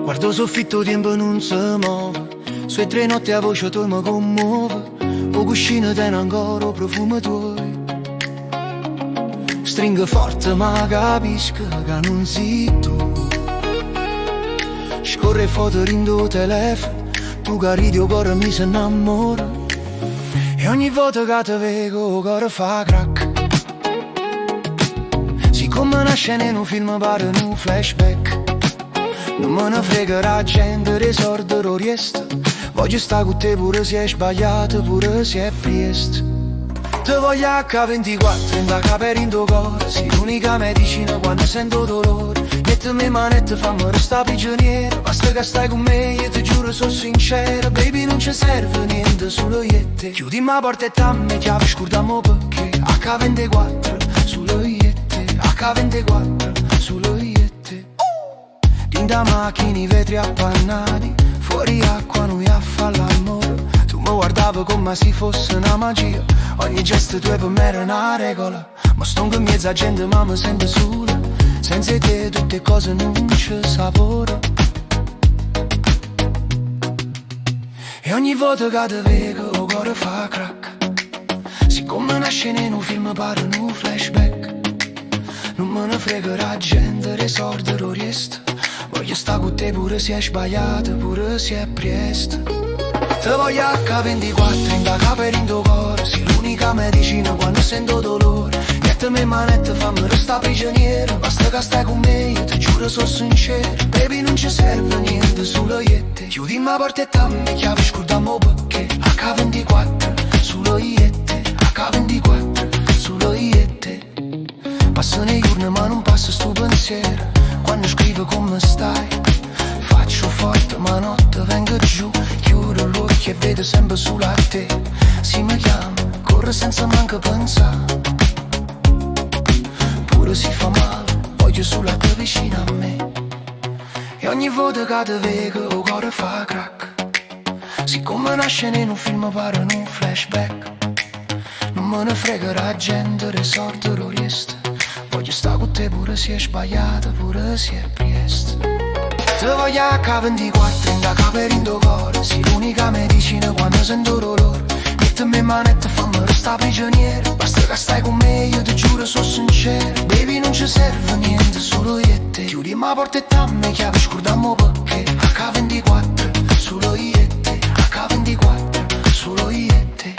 Guardo 'o soffitto 'o tiempo nun se move So 'e tre 'e notte 'a voce toja me commuove 'O cuscino tene ancora 'o profumo tuojo Stringo forte ma capisco ca nun si tu Scorre 'e foto dint' 'o telefono Tu ca ride 'o core mio se 'nnammora E ogni volta ca te veco 'o core fa crack Si comme na scena 'e nu film pare nu flashback Nun me ne frega d' 'a gente, d' 'e sorde, d' 'o riesto Voglio sta cu te pure si è sbagliato, pure si è priesto Te voglio H24 dint' 'a capa e dint' 'o core Si l'unica medicina quando sento 'o dolore Mietteme 'e manette, famme restà prigioniero Basta che stai cu me, io ti giuro so sincero Baby nun ce serve niente, solo io e te Chiudiamo 'a porta e damme 'e chiavi, scurdammo pecché H24, solo io e te H24, solo io e te Dint' 'a macchina i vetri appannati Fuori acqua noi a fa l'ammore Tu mi guardavi come se fosse una magia Ogni gesto tuo per me era una regola Ma stongo in mezzo a gente ma mi sento sola Senza te tutte cose nun c'è sapore E ogni volta che te veco 'o core fa crack Si come na scena 'e nu film pare nu flashback Nun me ne frega d' 'a gente, d' 'e sorde, d' 'o riesto Voglio sta cu te pure si è sbagliato, pure si è priesto Te voglio H24 dint' 'a capa e dint' 'o core Si l'unica medicina quando sento dolore Mietteme 'e manette, famme restà prigioniero Basta che stai con me, io ti giuro so sincero Baby nun ci serve niente, solo io e te Chiudiamo 'a porta e damme 'e chiavi, scurdammo 'o pecché H24, solo io e te H24, solo io e te Passano 'e juorne ma nun passa stu pensiero Quando scrivo come stai Faccio forte ma notte vengo giù Chiudo l'occhi e vedo sempre solo a te Si mi chiami, corro senza manco pensare Pure si fa male, voglio solo a te vicino a me E ogni volta che te veco 'o core fa crack Si come na scena 'e nu film pare nu flashback Nun me ne frega d' 'a gente, d' 'e sorde, d' 'o riesto Voglio sta cu te pure si è sbagliato, pure si è priesto Te voglio H24 dint' 'a capa e dint' 'o core Si l'unica medicina quando sento dolore Mietteme 'e manette, famme restà prigioniero Basta che stai con me, io ti giuro so sincero Baby non ci serve niente, solo io e te Chiudiamo 'a porta e damme 'e chiavi, scurdammo pecché H24, solo io e te H24, solo io e te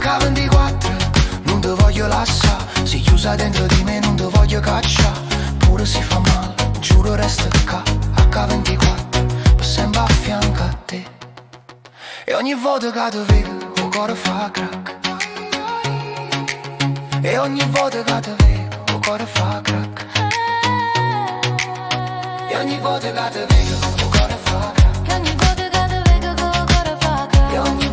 H24, nun te voglio lassà Si chiusa dentro di me, nun te voglio caccià Pure si fa male, giuro resto ccà H24, per sempre a fianco a te E ogni volta che te veco, 'o core fa crack E ogni volta che te veco, 'o core fa crack E ogni volta che te veco, 'o core fa crack E ogni volta che te veco 'o core fa crack E ogni